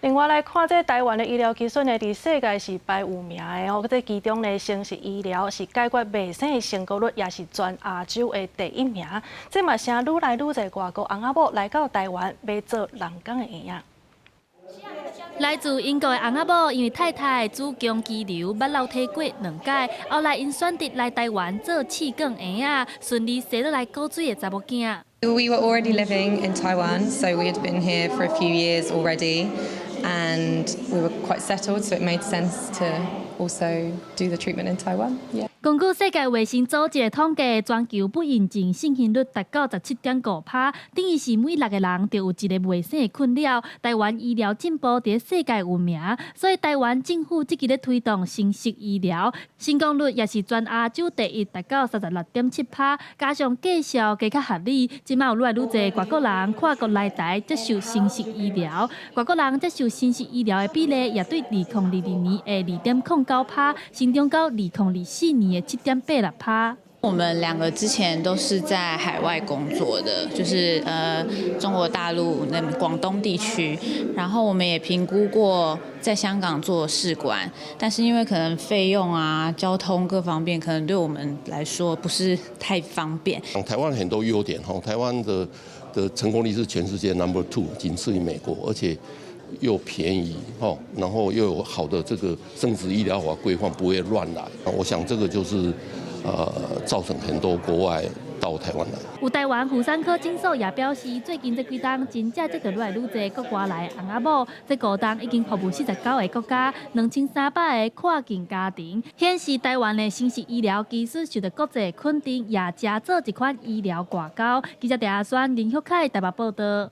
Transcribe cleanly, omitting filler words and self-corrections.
另外來看，這台灣的醫療技術呢，佇世界是排有名的哦。這其中呢，生殖醫療是解決袂生的成功率，也是全亞洲的第一名。這嘛成愈來愈濟外國翁仔某來到台灣，欲做人工的嬰仔。來自英國的翁仔某，因為太太子宮肌瘤捌漏體過兩擺，後來𪜶選擇來台灣做試管嬰仔，順利生落來古錐的查某囝。 We were already living in Taiwan, so we had been here for a few years already, and we were quite settled, so it made sense to also do the treatment in Taiwan. Yeah. 根據世界衛生組織的統計，全球不孕症盛行率達到17.5趴，等於是每六個人就有一個袂生的困擾。台灣醫療進步佇世界有名，所以台灣政府積極咧推動生殖醫療，成功率也是全亞洲第一，達到36.7趴。加上價數加較合理，這馬有愈來愈濟外國人跨國來台接受生殖醫療。外國人接受生殖醫療的比例也對2022年的2.09趴，成長到2024年的7.86趴。我們兩個之前都是在海外工作的，就是中國大陸那廣東地區，然後我們也評估過在香港做試管，但是因為可能費用啊、交通各方面，可能對我們來說不是太方便。台灣很多優點哈，台灣的成功率是全世界 number two，僅次於美國，而且又便宜哦，然後又有好的這個生殖醫療法規範，不會亂來。我想這個就是造成很多國外到台灣來。有台灣婦產科診所也表示，最近這幾冬真正接著愈來愈濟國外來的翁仔某，這五冬已經服務49個國家，2300個跨境家庭，顯示台灣的生殖醫療技術受到國際肯定，也成做一款醫療外交。記者鄭阿宣、林旭凱台北報道。